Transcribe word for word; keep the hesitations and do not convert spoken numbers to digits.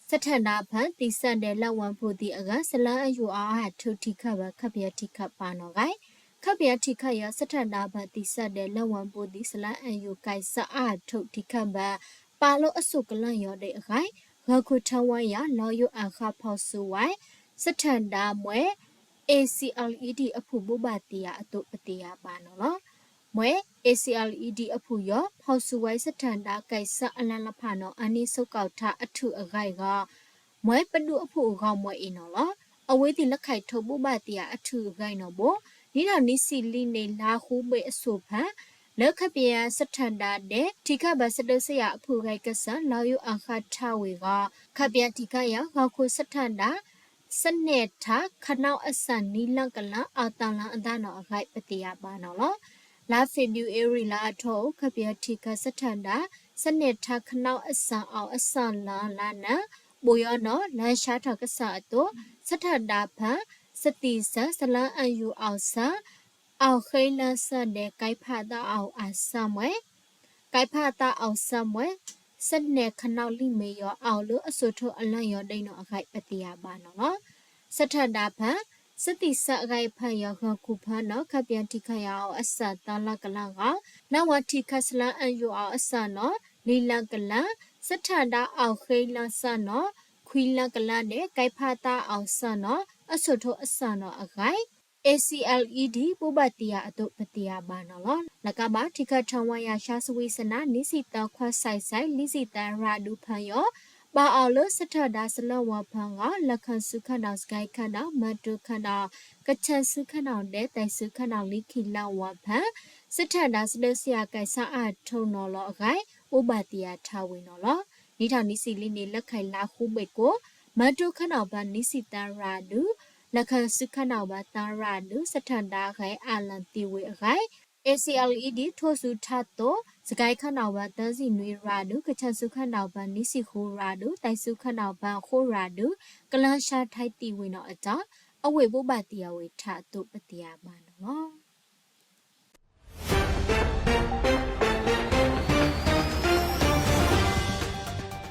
စထၢၣ်ဒၣ်ဖၢၣ် သံၣ်စၢ်ဒဲး လၢဝၢၼ်ၽူၣ်သံအဂၤ စလၢအယူၢ်အီၣ်အါထုးထံးခၢၣ်ဘၢ ခါပယီၤထံးခၢၣ်ပာ်နီၣ်ဂံၢ် ခါပယီၤထံးခၢၣ်ယီၤ စထၢၣ်ဒၣ်ဖၢၣ် သံၣ်စၢ်ဒဲး လၢဝၢၼ်ၽူၣ်သံ စလၢအယူၢ်ကဲးစၢ်အါထုးထံးခၢၣ်ဘၢ ပာ်လၢအစိကလၢၢ်ယီၤဒဲးအဂၤ ဂၢၢ်ခိၣ်ထၢဝဲယၤ လီယိုအၤဃး ဖီၣ်စူဝဲ စထၢၣ်ဒၣ်မွဲ ACLED အဖုၣ်ဘိးဘၣ်တ့ၢ်ယၤအသိး ပတ့ၢ်ယၤဘၣ်နီၣ်လီၤ. မွဲ ACLED အဖုၣ်ယီၤ ဖီၣ်စူဝဲ စထၢၣ်ဒၣ်ကဲးစၢ်အလၢ်လၢ်ဖၣ်နီၣ် အနံၣ်စိးကီၢ်ထၣ်အထုးအဂၤအဂီၢ် မွဲပဒိၣ်အဖုၣ်အဂီၢ်မွဲအံၤနီၣ်လီၤ. အဝဲသ့ၣ်လၢခဲအံၤ ထိၣ်ဘိးဘၣ်တ့ၢ်ယၤအထုးအဂၤအံၤနီၣ်ဘိ နံၣ်ထီၣ်နံၣ်ဆံလံန့ၣ် လါဃုဘ့ၣ်အစိၣ်ဖၢၣ် လၢခါပယီၤစထၢၣ်ဒၣ်ဒဲး ထံးခၢၣ်ဘၢ စဒုးစ့ယၤအဖုၣ်ဂဲၤကစၢ် လီယိုအၤဃးထၢဝဲအဂီၢ် ခါပယီၤထံးခၢၣ်ယီၤ ဂၢၢ်ခိၣ်စထၢၣ်ဒၣ် စနဲၣ်ထၣ် ခနီၣ်အဆၣ် နံၣ်လၢကလး အီၣ်တၢ်လၢအသၣ်လၢအဂၤပတ့ၢ်ယၤဘၣ်နီၣ်လီၤ. လါဖ့ၤဘြူၤအ့ရံၤလါအထီၣ် ခါပယီၤထံးခၢၣ်စထၢၣ်ဒၣ် စနဲၣ်ထၣ် ခနီၣ်အဆၣ် အီၣ်အဆၣ်လၢ လါနၢ ဘိယီၤနီၣ် လၢဆါထီၣ်ကစၢ်အသိး စထၢၣ်ဒၣ်ဖၢၣ် စသံၣ်စၢ် စလၢအယူၢ်အီၣ်ဆၢ အီၣ်ဃ့လၢဆၢဒဲး ကဲဖးသးအီၣ်အဆၢမွဲ ကဲဖးသးအီၣ်ဆၢမွဲ စနဲၣ်ခနီၣ်လံမ့ၢ်ယီၤ အီၣ်လၢအစိထိၣ်အလၢ်ယီၤဒဲးနီၣ်အဂၤပတ့ၢ်ယၤဘၣ်နီၣ်လီၤ. စထၢၣ်ဒၣ်ဖၢၣ် စသံၣ်စၢ်အဂၤဖၢၣ်ယီၤ ဂၢၢ်ခိၣ်ဖၢၣ်နီၣ် ခါပယီၤထံးခၢၣ်ယီၤ အီၣ်အဆၣ်သၢလၢကလးအဂီၢ် လၢဝၣ်ထံးခၢၣ် စလၢအယူၢ်အီၣ်အဆၣ်နီၣ် လွံၢ်လၢကလး စထၢၣ်ဒၣ်အီၣ်ဃ့လၢဆၢနီၣ် ခွံလၢကလးဒဲး ကဲဖးသးအီၣ်ဆၢနီၣ် အစိထိၣ်အဆၣ်နီၣ်အဂၤ ACLED ဘိးဘၣ်တ့ၢ်ယၤအသိး ပတ့ၢ်ယၤဘၣ်နီၣ်လီၤ. လၢကဘၣ် ထံးခၢၣ်ထၢဝဲယၤ ဆှၢစဝံးစနၣ် နံၣ်ဆံသၢခွါ စဲးစဲး လွံၢ်ဆံသၢ ရၤဒူဖၢၣ်ယီၤ ပာ်အီၤလၢစထၢၣ်ဒၣ် စလၢဝၢ်ဖၢၣ်အဂီၢ် လၢခၢၣ်စူၣ်ခၢၣ်နီၣ် စကဲခၢၣ်နီၣ် မၢတိခၢၣ်နီၣ် ကဆၣ်စူၣ်ခၢၣ်နီၣ်ဒဲး သဲစူၣ်ခၢၣ်နီၣ် လွံၢ်ခံလၢဝၢ်ဖၢၣ် စထၢၣ်ဒၣ် စဒုးစ့ယၤကဲးစၢ်အါထုးနီၣ်လီၤအဂၤ ဘိးဘၣ်တ့ၢ်ယၤထၢဝဲနီၣ်လီၤ. နံၣ်ထီၣ်နံၣ်ဆံလံန့ၣ် လၢခဲအံၤလါဃုဘ့ၣ်ကိး မၢတိခၢၣ်နီၣ်ဘၢ နံၣ်ဆံသၢရၤဒူ လၢခၢၣ်စူၣ်ခၢၣ်နီၣ်ဘၢ သၢရၤဒူ စထၢၣ်ဒၣ်ဂဲၤအလၢ်သံဝဲအဂၤ ACLED ထိၣ်စူၤထးသိး စကဲခၢၣ်နီၣ်ဘၢ သၢဆံနွံရၤဒူ ကဆၣ်စူၣ်ခၢၣ်နီၣ်ဘၢ နွံဆံဃုရၤဒူ သဲစူၣ်ခၢၣ်နီၣ်ဘၢ ဃိးရၤဒူ ကလၢဆါထဲသံဝဲနီၣ်အတၢ် အဝဲဘိးဘၣ်တ့ၢ်ယၤဝဲထၢအသိး ပတ့ၢ်ယၤဘၣ်နီၣ်လီၤ.